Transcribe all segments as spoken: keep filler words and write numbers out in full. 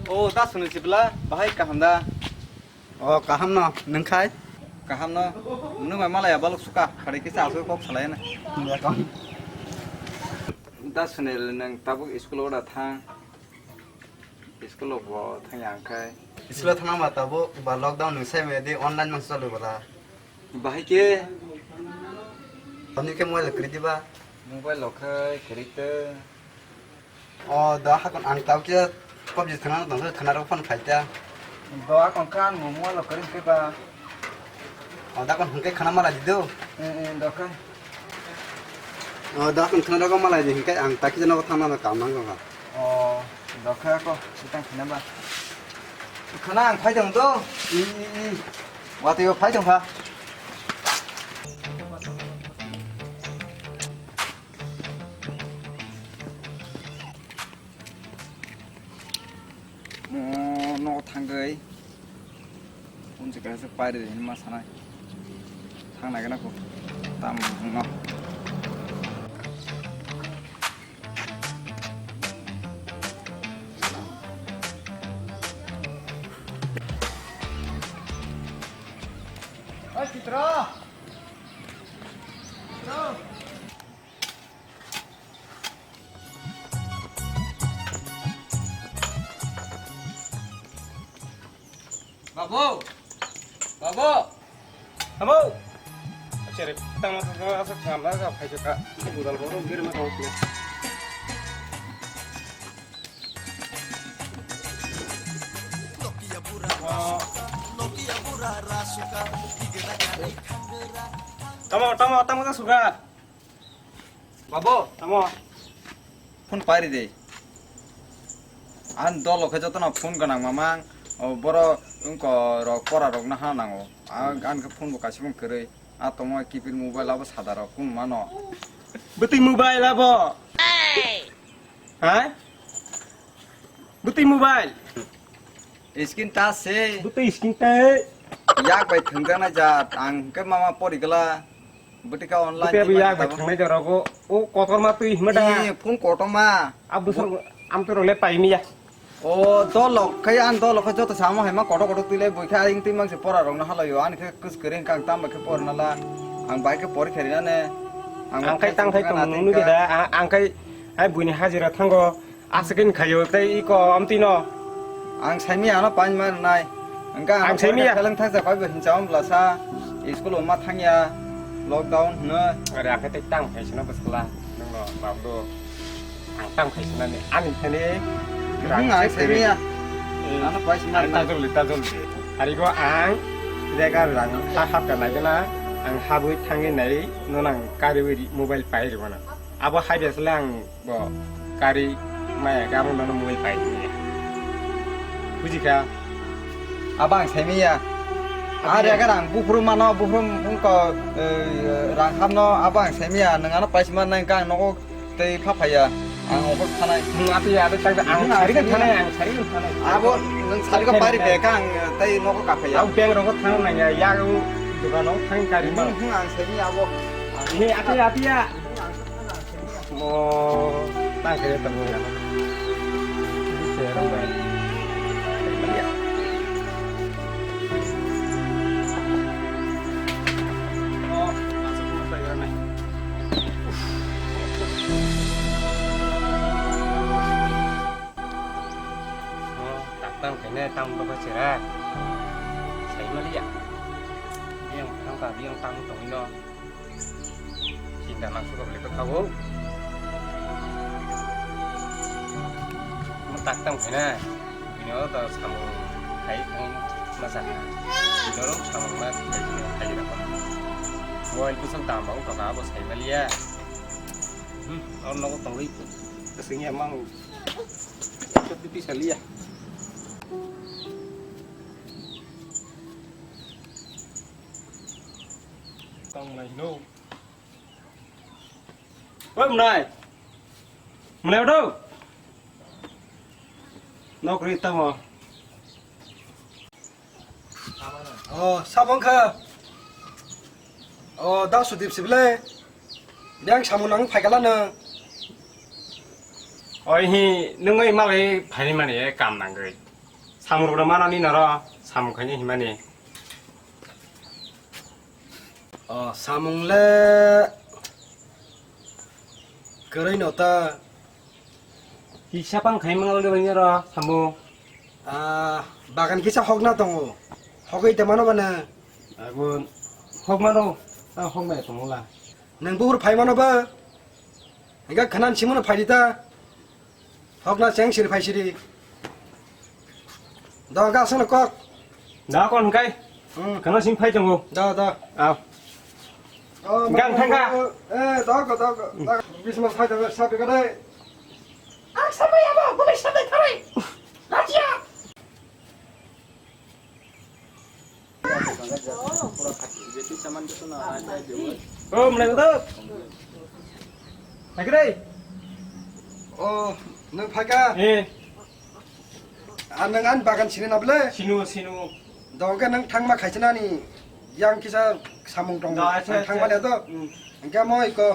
O, da Sunil Sibla, bahai kaham da? O, kaham no, nwng khai? Kaham no, nwng bai malaya balok suka, khari kisa aswk kok salai na. Yakon. Da Sunil, nwng tabuk school o da thang? School o bo thang ya khai? School o thang ma tabuk, ba lockdown nwng sai me di online mang chalu bala. Bahai khe? Toni khe mobile kwrwi diba? Mobile o khai kwrwi tw. O, da hakon ang tau khe PUBG khna tong khe khna rok phone khai ta. Do hakon khe ang mobile o kwrwi khe ba. O, da kon hwnkhe khna mala di do. Eh, eh, do khai. O, da kon khna rok mala di hwnkhe ang ta khe nogo thang na kam nang kha. O, do khai ko, sitang khna ba. Khna ang phai tong do. I, i, i. Watwi o phai tong kha. Mo nogo thangwi. Phone se kaisa pairi de hinma sanai. Thang nai gana ko. Tam no. Oi, Chitra! Chitra! Babu! Babu! Amo! Achere, tamo tamo asa kham na ka phai ka. Budal boro gir ma tong. Tamo, tamo, tamo ka suga. Babu, tamo. Phone pairi de. Ang dolo khe jotono phone gwnang mamang, o borok wngko rok pora rok no ha nango. Ang, ang khe phone bo kaisa phone kwrwi. A tomo kipir mobile abo sada rok kun mano. Bwtwi mobile abo. Ha? Bwtwi mobile. Screen touch se. Bwtwi screen touch. Yak bai thwngjaknai jat, ang hwnkhe mama pori gla. Bwtwi kha online. Bwtwi abo yak bai thwngnai jat rogo. O kotorma twi hima da. Ee, phung kotorma. Abo bwswk amtwi rok le paimiya. O dolok khai, ang dolok khai joto samo hai ma kotor kotor twi lai bui kha, aying twi mang se pora rok no halai o, ani khe kwskwrwi hwnkhe ang tamo khe porna la. Ang bai khe pori khe rina ne. Ang khai tang khai tong nung nugwi da. Ang khai hai buini hajira thango. Aswk khe khaio tei iko amtwi no. Ang saimia ano painma rwnai. Hwnkhe ang saimia. Ang saimia. Phailwng thangsa phaibo hinsa wng bwlasa. School o ma thangya. Lockdown hwno. Are akhe tei tang phaisano bwskla. Nwngo babdo. Ang tang phaisano ni. Ani thani. Hmm, ang saimia. Ano paisma rwnai. Tajol di, tajol di. Arigo ang jaga rang ha hapka naigana. Ang habwi thangwi nai no nang kariwi mobile pai rwna. Abo hai biasle ang Bo kari maya khe amo nono mui pai tongya. Bujikha? Abo ang saimaya. Abo are ya. Agar ang buphuru mano, buphuru wngkha, eh, rang hamno abo ang saimaya. Nwng ano paisima nai khe ang nogo tei pha phaiya. Ang ongkhor thanai. Nwng ati ya, ati tangkhe ang sari khe thanai, ang sari khe thanai. Abo nwng sari khe pari be khe ang tei nogo kaphaiya. Ang bank rogo thang nangya, yago dogano thang kari ma. Nwng, nwng ang saimaya abo. Ni ati, ati ya. Oh, tang khe tabuk. Buse rok bai. Oh, asuk mo pai rok nai. Oh, tak tang khe ne tang bo ba chera. Sai ma liya. Biyang thang ka, biyang tang tong ino. Chinta nang suka beli kau. Mo tak tang khe na. Bini o to samung khai khai masa. Bini o samung ma khai khai ra. Mobile kusuk dam bang to ka bo sai ma liya. Hmm, or nogo tongwi. Kasing ya mang. Tapi bisa liya. Tang lai no. Oi, mwnai. Mwnai, udo. Nokri tamo. Oh, sabong kha. Oh, da Sudip sible. Yang samung nang phaikala nang. Oi hi, nung oi malai phaini mani kam nangwi. Samung rok manani noro samung khaini himani. O samung le kwrwi no ta. Kisa pang khai mangal de bani ro samung. Ah, bagan kisa hokna tongo. Hogwi de mano bana. Agun hok mano. Ta hok mai tongo la. Nang buhur phai mano ba. Enggak khanan simono phai di ta. Hokna cheng siri phai siri. Da ga aswkno kok. Da kon kai. Hmm. Kana sing phai tongo. Da, da. Aw. Oh, gang thangka. Eh, da ga, da ga. Da ga. Bisma sai da, sai da dai. Ang samai abo, gumai samai tharai. Raja. O mlai bodo. Phaikre. O, nwng phaika? Eh. A nwng ani bagan sini na bwle? Sinu, sinu. Dongke nwng thangma khaisinani yang kisa samung tong. Da, acha, acha. Thangma le do. Hmm. Engke mo iko.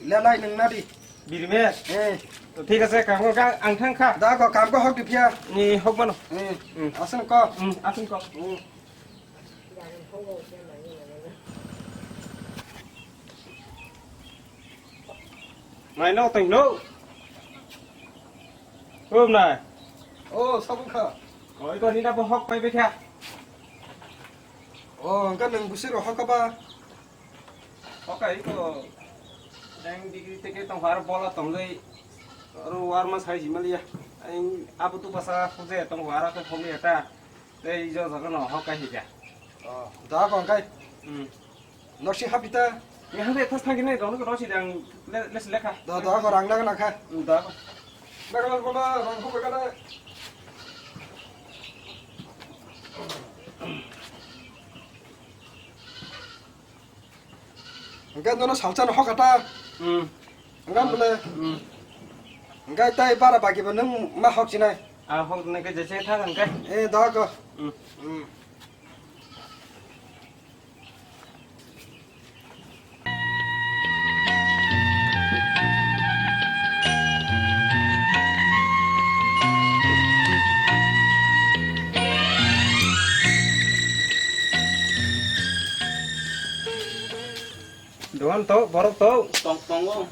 Lelai nwng nadi. Birme? Eh. To thik ase, kam ko ka-, ang thang kha. Da ko kam ko hok di phiya. Ni hok mano. Eh. Hmm. Aswk ko. Hmm, aswk ko. Hmm. Nai no teng no. Hum nai. Oh, sabun kha. Oi ko ni na bo hok pai be kha. Oh, engka nwng busi ro hok ba. Okai ko deng degree teke tong har bola tong dei. Aro war ma sai jimali ya. Aing abu tu basa khuje tong har ke khom ya ta. Tei jo jaga no hokai hika. Oh, da ko kai. Hmm. Nosi hapita. Ni hande thas thang ni rong ko rosi dang le le lekha. Da da ko rang na na kha. Hmm, da ko. Da ko ko rong ko ka da. Hingke nono salsa no hokata. Hmm. Hingke bole. Hmm. Hingke tai bara bagi bo nung ma hok sinai. Ah, hok nang ke jese tha hingke. Eh, da ko. Hmm. Hmm. Dogan to, borok to. Tong, tongo.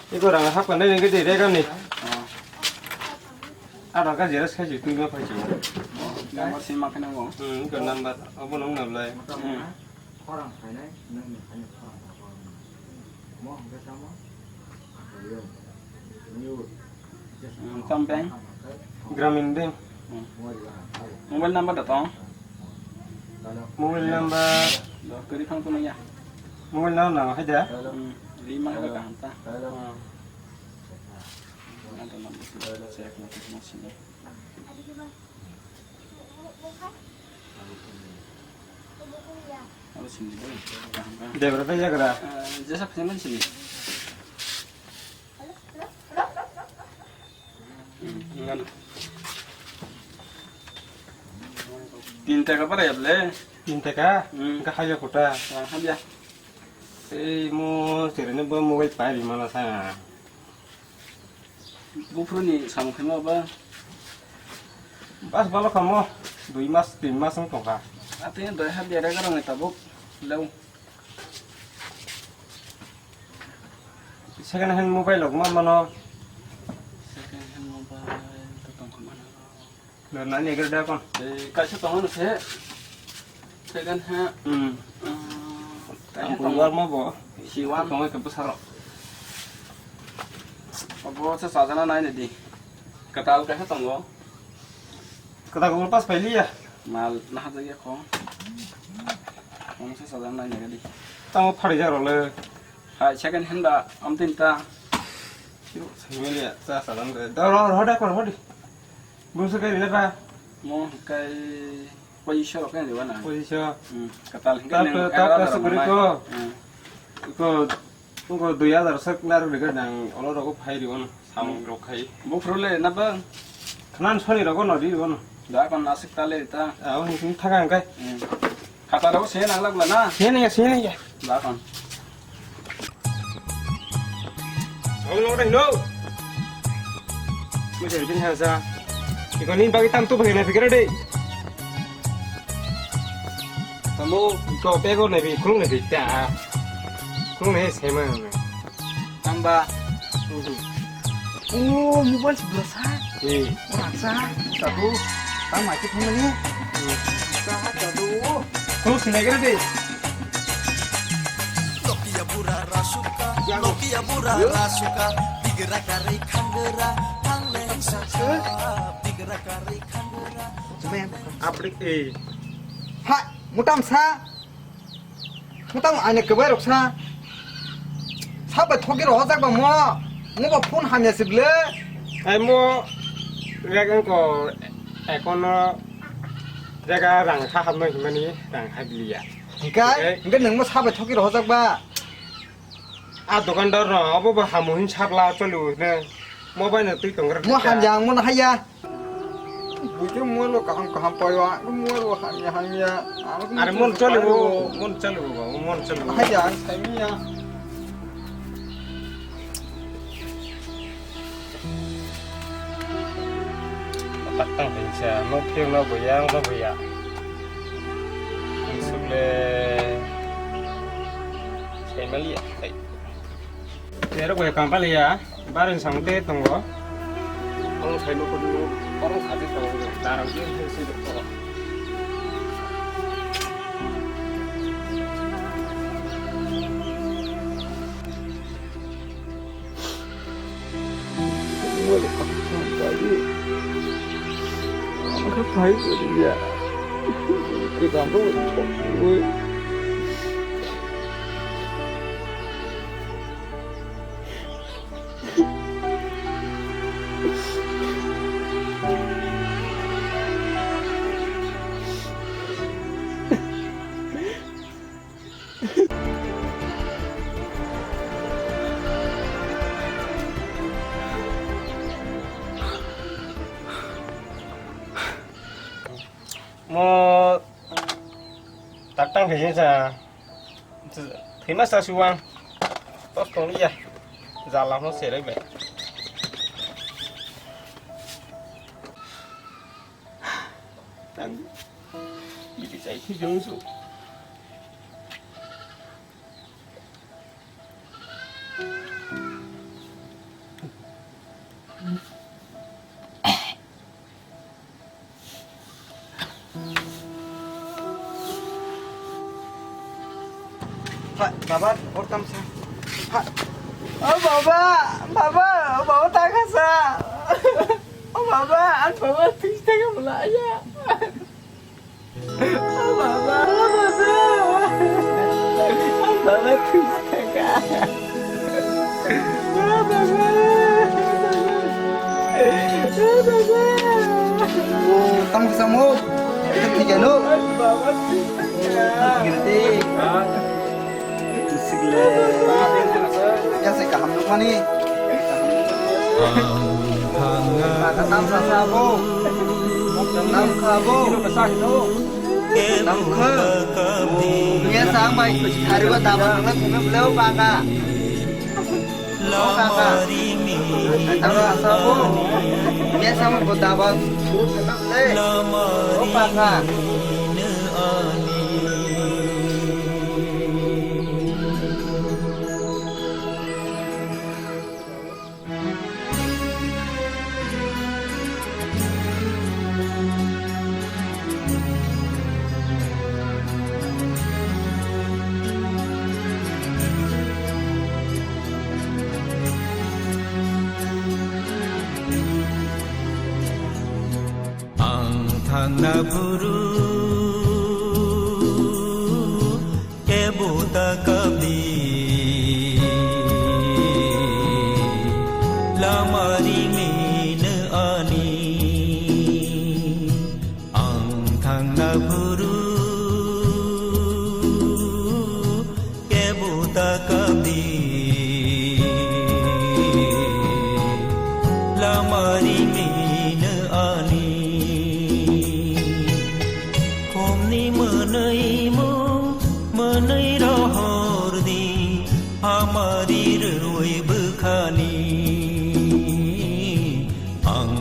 Iko rang hap kan dai nengke dai kan ni. Ada ka jelas ka jitu ma pai jiwa. Number sim ma kena mo. Hmm, iko number. Abo nong na blai. Hmm. Khorang phainai, nang ni phainai khorang phainai. Mo hingke tamo? Hmm, tam bank? Gramin Bank. Hmm. Mobile number da tong? Mobile number. Do, kari phang kuno ya. Mobile number na hai da? Hmm, lima ka kaham ta. Hmm. Ada number sih, check nanti semua sini. Abo sini deh, kaham kaham. Debra ta yagra. Eh, jasa phaimani sini. Tin taka para ya ble? Tin taka? Hmm. Ka haya kota. Ah, haya. Ei mo serene bo mobile pai ri mana sa. Buphuru ni samung khaima ba? Bas balo kamo. Dui mas, tin mas wng tongkha. Ate doi haya dera garang ni tabuk. Leu. Second hand mobile rok ma mano. Second hand mobile to tong kha mano. Nani egar da kon? Eh, kaisa tongo no se. Second hand. Hmm. Ah, kaisa ang tongo. Bular ma bo. Si wan. Tongo ke bwsaro. Obo se sajana nai nai di. Katal kaisa tongo. Katal ko pas pailiya. Mal na hajak ya ko. Ang se sajana nai nai di. Tamo phari jaro le. Hai, second hand ba, am tin ta. Similia, sa salam de. Da ro ro da ko ro di. Bumsu kai rina pa. Mo kai pojisho rok kai riwa na. Pojisho. Hmm, katal hin kai. Ta ta ta sugri ko. Hmm. Ko ko dui hazar sak na ro de nang olo ro ko phai riwa na. Samung rok khai. Buphuru le na bang. Khnan soni rok no riwa na. Da kon nasik ta le ta. Ah, hin thang kai. Hmm. Khata rok se nang lak la na. Se ne se ne. Da kon. Ang lo dai no. Musa bini hasa. Iko ni bagi tam tu bagi na pikir deh. Kamu ko pego na bi, kurung na bi ta. Kurung na sema. Tamba. Oh, mobile si belasa. Eh. Belasa. Satu. Tama cik mana ni? Satu. Kurung sini kira deh. Nokia bura rasuka, Nokia bura rasuka, bigra kari khangra, thangleng saka, bigra kari khangra. Aprik, eh. Ha, mutam sa. Mutam ane kebai rok sa. Sa bai thoki rohojak ba mo. Mo ba phone hamya sible. Ai mo rek ko ekono jaga rang kha hamno himani rang kha biliya. Hingkai, Eh. hingkai nang mo sa bai thoki rohojak ba. A dokandar rok abo bo hamu hin sabla choli ne. Mo bai no twi tongra. Mo hamya ang mo no haya. Bujo mo lo kaham kaham payo, mo lo hamya hamya. Are mon choli bo, mon choli bo, mon choli bo. Haya, ang sai miya. Taktang pensa, no phir no boya, no boya. Isukle. Family ya. Hai. Terok bai kampali ya. Barin samte tongo. Orang sai no kodu, orang sai tongo. Darang dia sai tongo. Mo tak tang khe sa thima sa suwang tos tong ya jala mo serai bai. Tang bidi sai thi jong su. Baba, hor tamsa. O baba, baba, baba takasa. O baba, ang baba twi taka mula ya. Baba, baba. Baba, twi taka. Baba. Tamo samo. Tiga no. Baba, twi taka. Girti. Sigle. Ya se kaham nukmani. Baka tamsa sabo. Tamkha bo. Tamkha. Nia sang bai. Hariba daba nukla kume bule o baka. O baka. Tamsa sabo. Nia sang bai bo daba. O baka. Ang thangna phuru kebo ta kabdi lama ringni ani. Ang thangna phuru kebo ta kabdi lama ringni ani. Khumni mwnwi mung mwnwi rohor di, hamari rwi bwkhani. Ang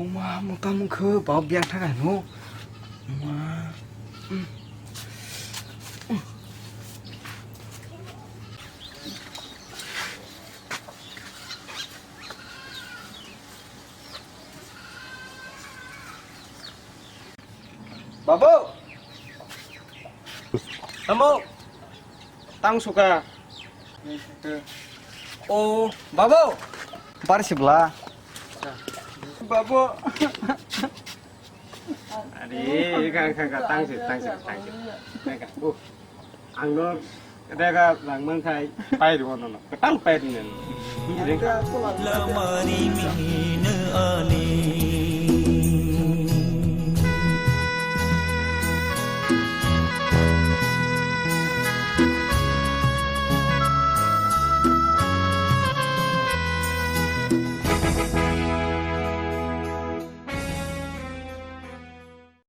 Oma, mota mungkhe bau biang thang ano. Oma. Babu! Tamo! Tang suka. O, babu! Bar sibla. Babu! Are, ka, ka, ka, tang si, tang si, tang si. Ka, ka, bu. Ang no rega lang man khai pai rw no no. Tang pai rw no. Lamari mino ani.